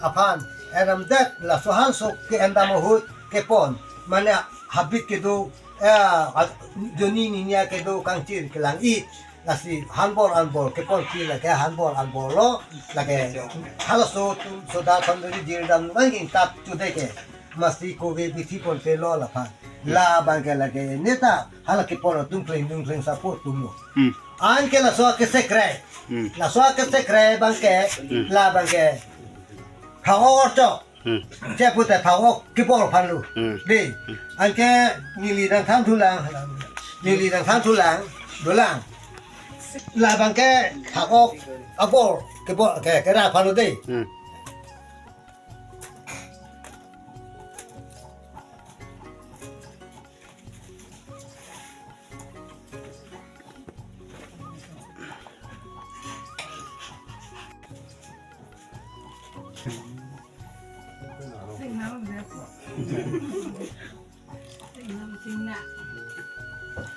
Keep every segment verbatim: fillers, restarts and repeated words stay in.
aphan, eram det laso hanso ke-en dam ahut kepon, mane habit kedo, eh, a-, joni ninia kedo kangchir kelang-i, lasi hanbor anbor kepon ki lake hanbor anbor lo, lake halaso atum soda thondori dir dam nang ingtap chude ke, masi kove bithi ponpe lo laphan. Labang ke lake neta hala kepon dungkleng dungkleng support atum lo. Hmm. Anke laso kesekre. Hmm. Laso kesekre abang ke, hmm, labang ke phak-ok orchok. Hmm. Che pute phak-ok kepon aphan lo. Hmm. Dei. Anke neli nangthan thulang. Neli nangthan thulang. Dolang. Labang ke phak-ok abor kepon ke kera aphan lo dei. Hmm.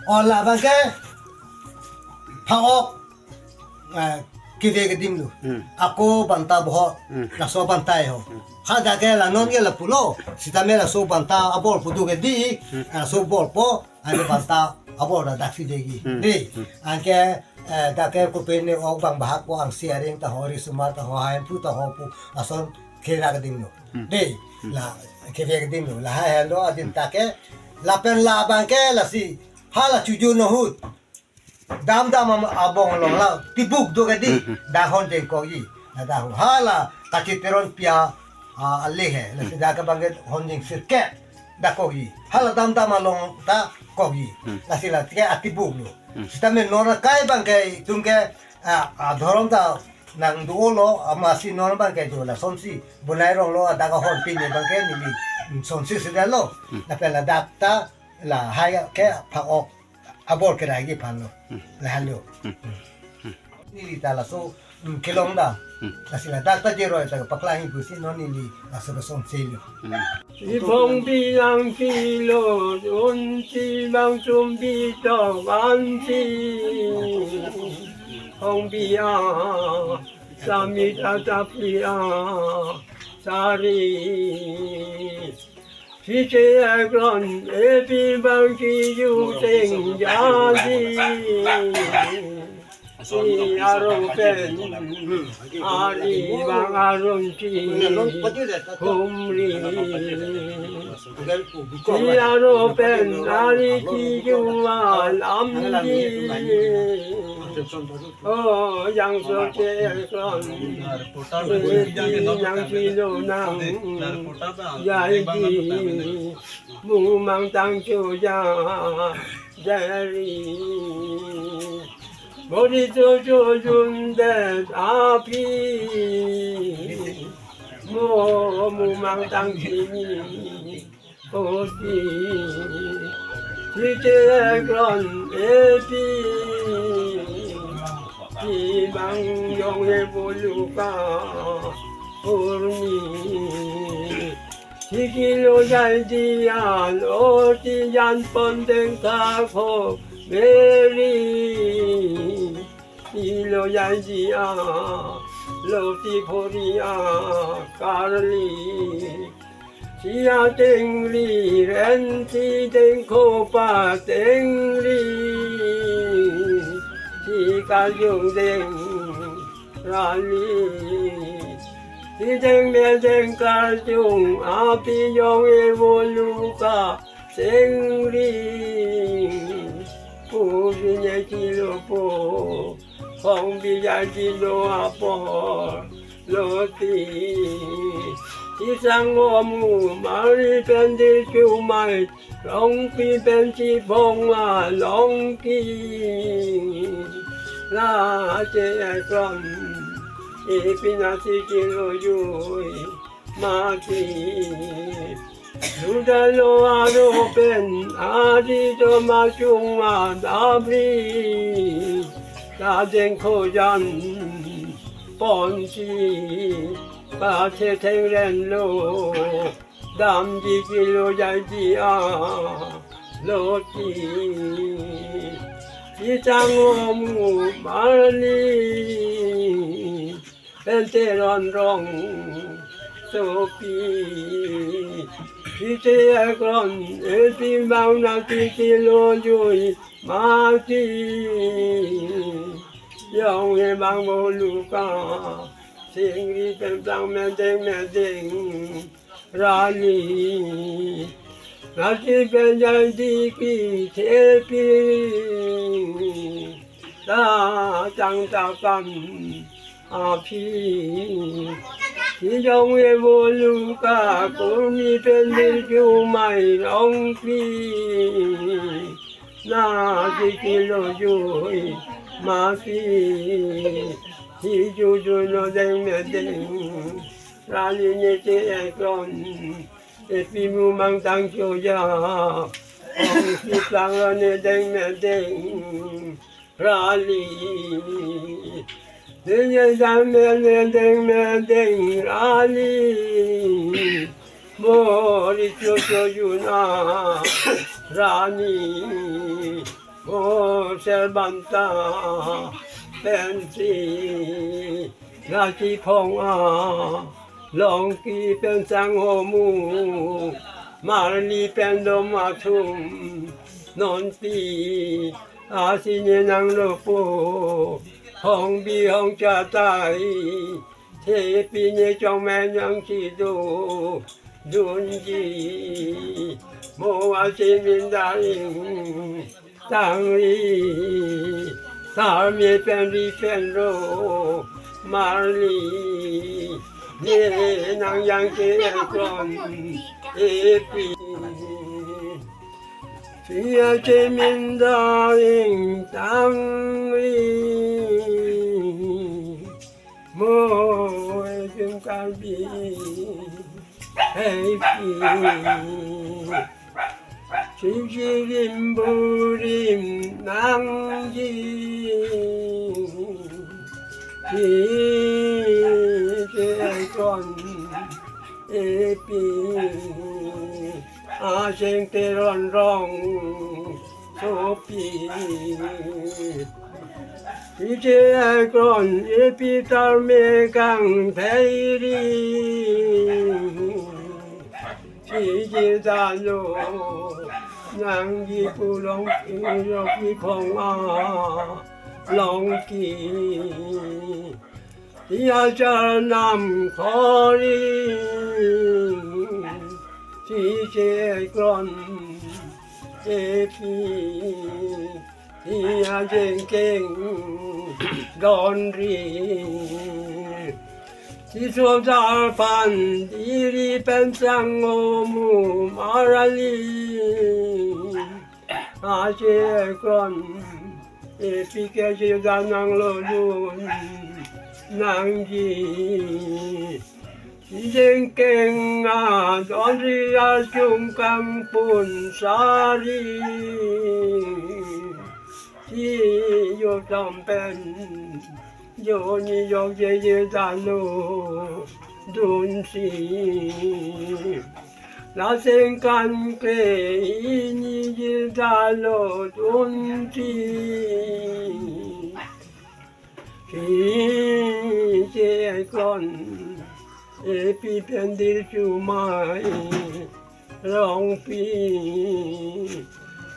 O labang ke phak-ok, eh, keve kedim lo. Hmm. Ako banta bohot, hmm, laso banta ho. Hmm. Hadak ke la non ke lapulo, sitame laso banta abor pu do ke dei, hmm, laso bor po, ane banta abor dak si degi. Hmm. Dei, hmm, anke, eh, dak ke kopine ok bang bahak po angsi aring ta ho, risomar ta ho, haimpu ta ho pu, lason kera kedim lo. Hmm. Dei, hmm, la keve kedim lo, lahai henlo adin ta ke, lapen labang ke lasi, hala chojun ahut. Dam dam am-, abong along la tibuk do ke dei, hmm, hmm, dak honjeng kokji. Dak hala kachiteron pia, ah, ale he. Lasi dak abang ke honjeng sirkep dak kokji. Hala dam dam along ta kokji. Hmm. Lasi la ke atibuk lo. Hmm. Sitame non akai abang ke itum ke, ah, ah, dhorom ta nang do lo, amatsi non abang ke do lasonsi bonai rong lo, dak ahon pine abang ke neli, mm, sonsi sida lo. Hmm. Lapen ladak ta lahai ke phak-ok abor keragi aphan lo. Hmm. Lahan lo. Hmm. Hmm. Neli ta laso, mm, kelong dam. Hmm. Lasi ladak ta jeroi ta paklang-i pusi non neli laso kosonsi lo. Hmm. Iphong bilang kilo, unti bang sumbi to bansi. Hong bia, samit atapi a, sari. Sisi ekron epi bang kiju seng jadi. Si aro pen ari bang aron si humri. Si aro pen ari kiju alam di. O jangso che ekron, jangsi lonang, jaiji, mumang tangchoja, jari. Bori chochojun det aphi, mo mumang tangchini. Oti, sisi ekron epi, si bang jong e boluka urmi. Si kilo jaiji an, oti jan pon deng thak ho beri. Kilo jaiji a, loti phori a karli. Si atengri ren, si dengkho patengri, si karjong deng rali. Si deng me deng karjong aphi jong e boluka sengri. Pu binye kilo po, hong bijai kilo apor loti. Isang omu mari pen di chumai, longpi pen chibong a longki. La che ekron, ipina si kilo jui mati. Juda lo aro pen adi do machung ma dabri. Kadeng khojan ponsi, pathe thengren lo, damji kilo jaiji a loti. Sitang omu mali. pen te ron rong sopi. Site akron eti bang na titi lo jui mati. Yong e bang bolu ka singri pen plang medeng medeng rali. Nasi penjai di ki thepi ta chang ta kam aphi. Si jong e bolu ka kuni pen dir chu mai rong pi. Na si kilo jui mati. Si ju ju no deng medeng rali ne te ekron. Epi mu mang tang cho ja. Ong si plang lo ne deng medeng rali. Ne ne dang me ne deng medeng rali. Mori cho cho ju na rani. Mo ser banta pensi. Nasi phong a longki pen sang ho mu marli pen dom athum. Non pi asi ne nang lo po hong bi hong cha tai. Thepi ne chong me nang si do dunji. Mo asi min daring tangri, tarmi penri penro marli. Ne nang yang ke ekron epi. Sia che min daring tangri. Mo ejum kalbi. Hei pi. Singsirim burim nangji. Singsirim epi. Aseng teron rong sopi. Ije ekron epi tarme kang theiri. Siji dalo nangji pulong irok ipong a longki. Tia charnam khori si che kron epi. Tia jengkeng donri. Si so darpan diri pen sang omu marali. Ache kron epi ke je danang lo dun nangji. Jengkeng a donri achung kangpun sari. Si yo dampen yo ni yo je je dalo dunsi. Laseng kan ke ini je dalo dunsi. Sisi ekron epi pen dir chumai rongpi.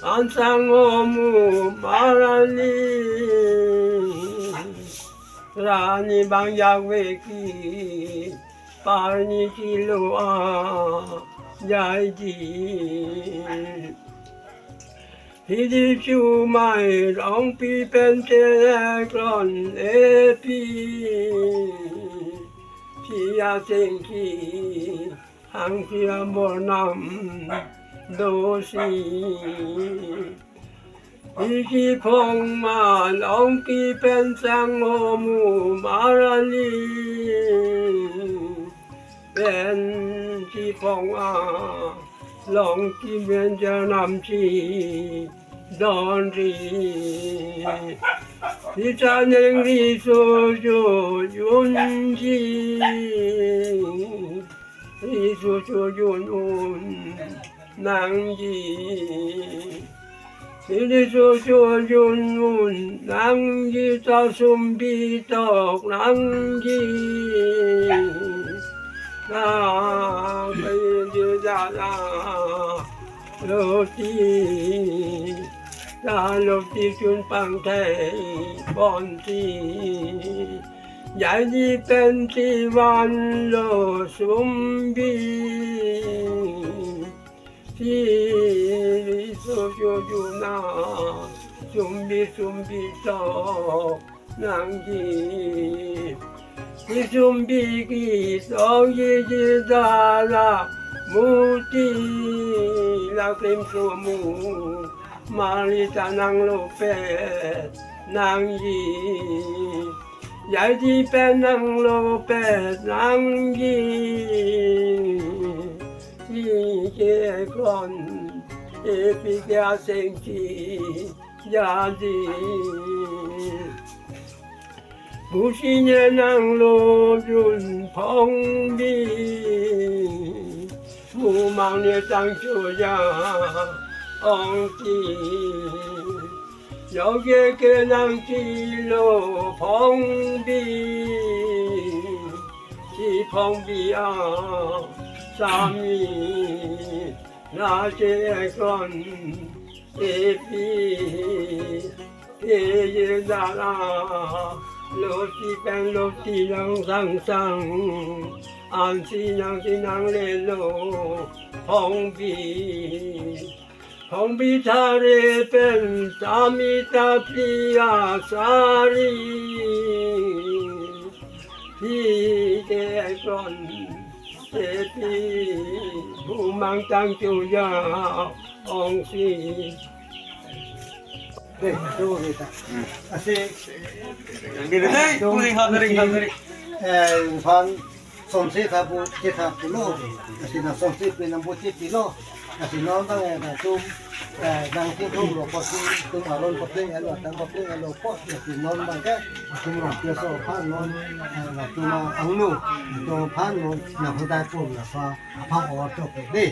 Ansang omu marali. Rani bang jak veki parni kilo a jaiji. Hidi chumai rongpi pen che ekron epi. Sia sengki hangsi ambornam dosi. Isi phong ma longki pen sang omu marali. Pen si phong a longki pen janam si donri. Sita neng riso jo junji. Riso jo jun un nangji. Ili susu junmun nangji ta sumbi tok nangji. Nang ili jala loti ta loti chun pangthai ponsi. Jaiji pensi vanlo sumbi. Si so jo juna sumbi sumbi tok nangji. Si sumbi ki tokji ji jala muti lakrim sumu mali ta nanglopet nangji. Jaiji pen nanglopet nangji. Ike kron epik asengsi jaiji. Busi ne nanglo jun phongbi. Mumang ne tangchoja ongsi. Yauke ke nangchilo phongbi. Si phongbi a sami na che ekron epi. Eye dala loti pen loti lang sang sang. Ansi nangsi nanglelo phongbi. Phongbi thare pen sami ta phli asari. Phi ke ekron epi. Mumang tangchoja ongsi. Dei, tu kita. Asi. Dei, dei, dei, tu ring, ha, ring, ha, ring. Eh, phan Songse tha pu, ke tha pulo, lasi nang songse pi nang boche pilo, lasi non bang eh nangtum, eh, nang thingthong lo pusi, tum aron papleng alo, atang papleng alo pu, lasi non bang ke, tum rong piaso aphan non, eh, nangtum angno, nangtum aphan non, nang hodai pum la pha, aphan or chok dei.